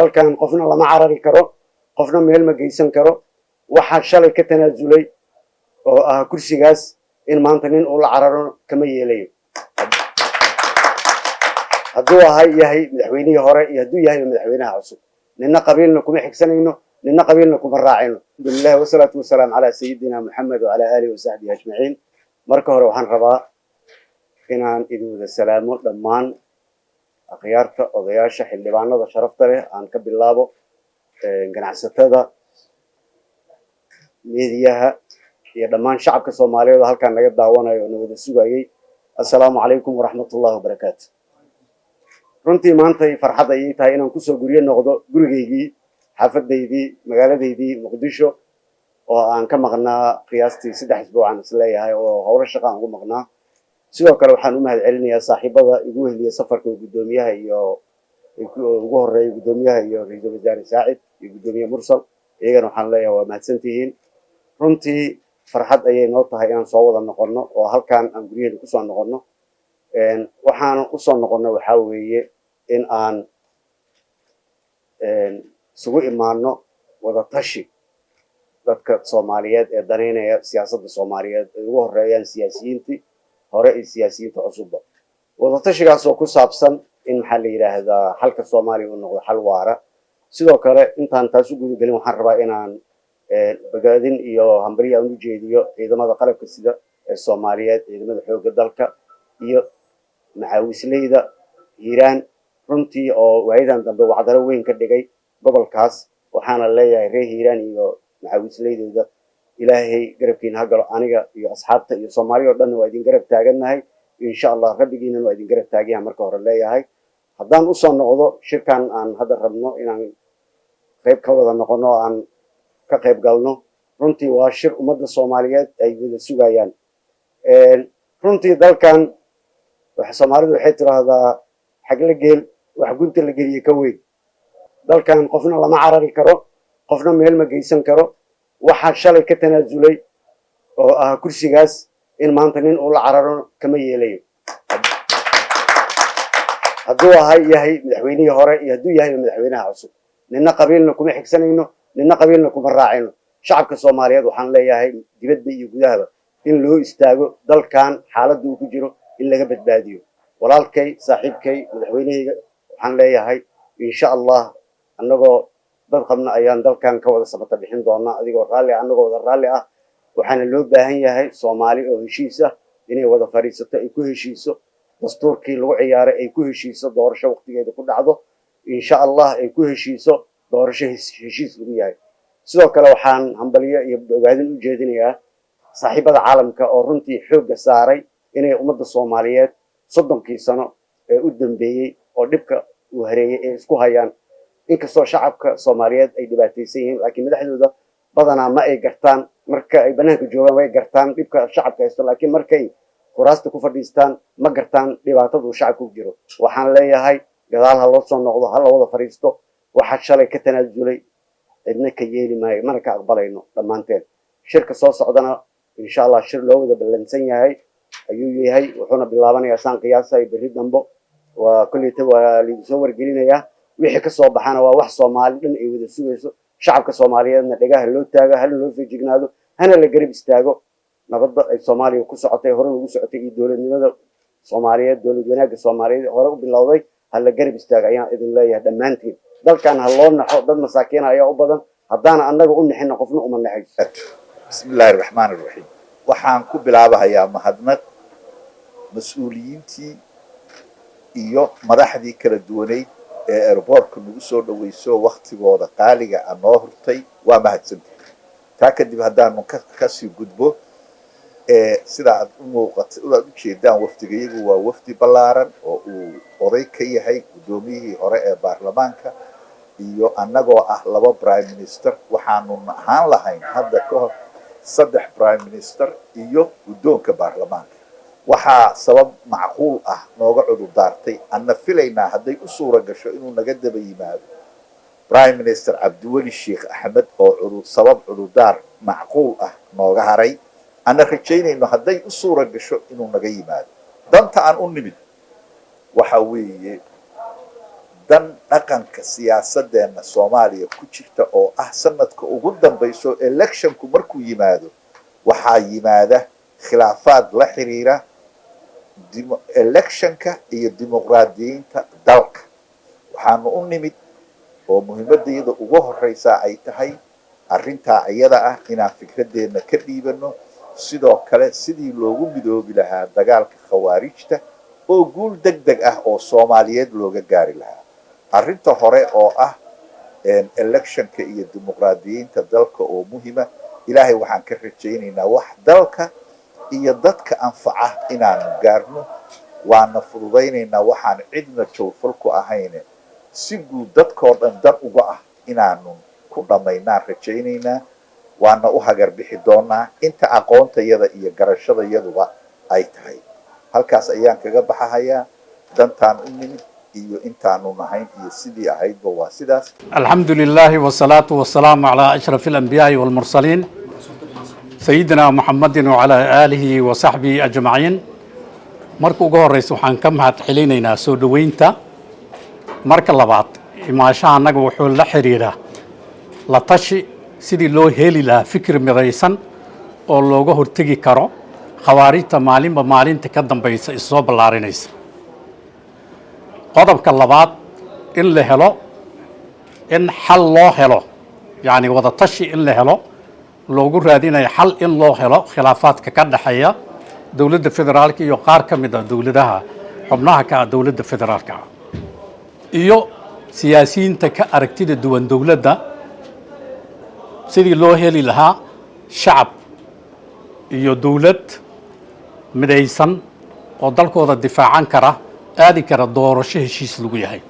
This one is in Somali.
Dalkan qofna lama carari karo, qofna meel ma geysan karo. Waxaa shalay ka tanaasulay oo ah kursigaas in maanta nin uu la cararo kama yeelayo, hadduu ahay yahay madaxweynihii hore iyo hadduu yahay madaxweynaha cusub. Nina qabiilna kuma xigsanayno, nina qabiilna kuma raacayno. Alxamdulilah, wasalaatu wasalaamu calaa sayidina Muxamed wacalaa aalihi wasaxbihi ajmaciin. Marka hore waxaan rabaa inaan idin wada salaamo dhammaan akhyaarta, odayaasha, xildhibaanada sharafta leh, aan ka bilaabo ganacsatada, meediyaha iyo dhammaan shacabka Soomaaliyeed oo halkaan naga daawanayo oo na wada sugayay. Assalaamu calaykum waraxmatullahi wabarakaatu. Runtii maantay farxad ayay tahay inaan kusoo guryo noqdo gurigaygii, xaafadaydii, magaaladaydii Muqdisho oo aan ka maqnaa qiyaastii 3 isbuucan isleeyahay oo howlo shaqa aan ugu maqnaa. Sidoo kale waxaan u mahad celinayaa saaxiibada igu heliyay safarka, guddoomiyaha iyo ugu horeeya guddoomiyaha iyo ra-iisul wasaare Saacid iyo guddoomiye Mursal. Iyagana waxaan leeyahay waa mahadsantihiin. Runtii farxad ayay noo tahay inaan soo wada noqono oo halkaan aan guryaheena kusoo noqono. Waxaana usoo noqono waxaa weeye in aan isugu imaano wada tashi dadka Soomaaliyeed ee danaynaya siyaasadda Soomaaliyeed, ay ugu horeeyaan siyaasiyiintii hore iyo siyaasiyiinta cusubba. Wadatashigaas oo ku saabsan in, maxaa la yidhaahdaa, xalka Soomaaliya uu noqdo xal waara. Sidoo kale intaan taas u gudagelin, waxaan rabaa inaan bogaadin iyo hambalyo aan u jeediyo ciidamada qalabka sida ee Soomaaliyeed, ciidamada xoogga dalka iyo macaawisleyda Hiiraan, runtii oo waayadan dambe wacdaro weyn ka dhigay gobolkaas. Waxaana leeyahay reer Hiiraan iyo macaawisleydooda, Ilaahay garabkiina ha galo. Aniga iyo asxaabta iyo Soomaaliya oo dhanna waa idin garab taagannahay, insha Allah. Rabbigiinan waa idin garab taagyaha. Marka hore leeyahay, haddaan usoo noqdo shirkan aan hadda rabno inaan qayb ka wada noqono oo aan ka qayb galno, runtii waa shir ummadda Soomaaliyeed ay wada sugayaan. Runtii dalkan Soomaalidu waxay tiraahdaa, "Xagla geel wax gunta la geliye ka weyn." Dalkan qofna lama carari karo, qofna meel ma geysan karo. Waxaa shalay ka tanaasulay oo ah kursigaas in maanta nin uu la cararo kama yeelayo, hadduu ahay yahay madaxweynihii hore iyo hadduu yahay madaxweynaha cusub. Nina qabiilna kuma xigsanayno, nina qabiilna kuma raacayno. Shacabka Soomaaliyeed waxaan leeyahay, dibadda iyo gudahaba, in loo istaago dalkan xaaladda uu ku jiro in laga badbaadiyo. Walaalkay, saaxiibkay, madaxweynahayga waxaan leeyahay, insha Allah, annagoo dad qabna ayaan dalkan ka wada samata bixin doonaa, adigoo raalli ah, annagoo wada raalli ah. Waxaana loo baahan yahay Soomaali oo heshiis ah inay wada fadhiisato, ay ku heshiiso dastuurkii lagu ciyaaray, ay ku heshiiso doorasho waqtigeeda ku dhacdo, insha Allah, ay ku heshiiso doorasho heshiis lagu yahay. Sidoo kale waxaan hambalyo iyo bogaadin u jeedinayaa saaxiibada caalamka oo runtii xoogga saaray inay ummadda Soomaaliyeed 30kii sano ee u dambeeyey oo dhibka uu hareeyey ay isku hayaan. Inkastoo shacabka Soomaaliyeed ay dhibaataysan yihiin, laakiin madaxdooda badanaa ma ay gartaan. Marka ay banaanka joogaan way gartaan dhibka shacabka haysto, laakiin markay kuraasta ku fadhiistaan ma gartaan dhibaatada uu shacabka ku jiro. Waxaan leeyahay, gadaal ha loo soo noqdo, ha la wada fadhiisto. Waxa shalay ka tanaasulay cidna ka yeeli maayo, mana ka aqbalayno dhammaanteen. Shirka soo socdana, insha Allah, shir loo wada ballansan yahay ayuu yahay, wuxuuna bilaabanayaa, saan qiyaasayo, berri dambo. Waa kolleyta waa laidinsoo wargelinayaa. Wixii kasoo baxana waa wax Soomaali dhan ay wada sugayso. Shacabka Soomaaliyeedna dhegaha loo taago, hana loo feejignaado, hana la garab istaago nabadda ay Soomaaliya ku socotay, hore ugu socotay, iyo dowladnimada Soomaaliyeed, dowlad wanaagga Soomaaliyeed hore u bilowday ha la garab istaago ayaan idin leeyahay dhammaantiin. Dalkan ha loo naxo, dad masaakiina ayaa u badan. Haddaana annaga u nixinna, qofna uma naxayso. Bismi illaahi raxmaan iraxiim. Waxaan ku bilaabahayaa mahadnaq mas-uuliyiintii iyo madaxdii kala duwaneyd ee airportka nagu soo dhaweyso, waktigooda qaaliga a noo hurtay. Waa mahadsantahay. Taa kadib, haddaanu kasii gudbo, sida aad u muuqata, aad ujeedaan, wafdigayagu waa wafdi ballaaran oo uu oday ka yahay guddoomiyihii hore ee baarlamaanka iyo annagoo ah laba prime minister. Waxaanu ahaan lahayn hadda ka hor saddex prime minister iyo guddoonka baarlamaanka. Waxaa sabab macquul ah nooga cudur daartay, anna filaynaa hadday u suura gasho inuu naga daba yimaado, Prime Minister Cabdiweli Sheekh Axmed oo sabab cudurdaar macquul ah nooga haray, anna rajaynayno hadday u suura gasho inuu naga yimaado. Danta aan u nimid waxa weeye Dan dhaqanka siyaasadeenna Soomaaliya ku jirta oo ah sanadka ugu dambayso electionku markuu yimaado, waxaa yimaada khilaafaad la xiriira electionka iyo dimuqraadiyiinta dalka. Waxaanu u nimid oo muhiimadayada ugu horeysaa ay tahay arrintaa iyada ah inaan fikradeenna ka dhiibano, sidoo kale sidii loogu midoobi lahaa dagaalka Khawaarijta oo guul deg deg ah oo Soomaaliyeed looga gaari lahaa. Arrinta hore oo ah electionka iyo dimuqraadiyiinta dalka oo muhima, Ilaahay waxaan ka rajaynaynaa wax dalka iyo dadka anfaca inaanu gaarno. Waana fududaynaynaa, waxaan cidna jawfal ku ahayne si guud dadkoo dhan dan uga ah inaanu ku dhammaynaan rajaynaynaa. Waana u hagar bixi doonaa inta aqoontayada iyo garashadayaduba ay tahay. Halkaas ayaan kaga baxahayaa. Dantaan u nimid iyo intaanu nahayn iyo sidii ahaydba waa sidaas. الحمد لله والصلاة والسلام على أشرف الأنبياء والمرسلين، سيدنا محمد وعلى آله وصحبه أجمعين. Marka ugu horeysa, waxaan ka mahad celinaynaa soo dhoweynta. Marka labaad, imaashaha annaga wuxuu la xiriiraa la tashi sidii loo heli lahaa fikir midaysan oo looga hortegi karo Khawaarijta maalinba maalinta ka dambaysa issoo ballaarinaysa. Qodobka labaad, in la helo, in xal loo helo, yacni wada tashi in la helo loogu raadinayo xal in loo helo khilaafaadka ka dhexeeya dowladda federaalka iyo qaar ka mid ah dowladaha xubnaha ka ah dowladda federaalka ah iyo siyaasiyiinta ka aragtida duwan dowladda, sidii loo heli lahaa shacab iyo dowlad midaysan oo dalkooda difaacan kara, aadi kara doorasho heshiis lagu yahay.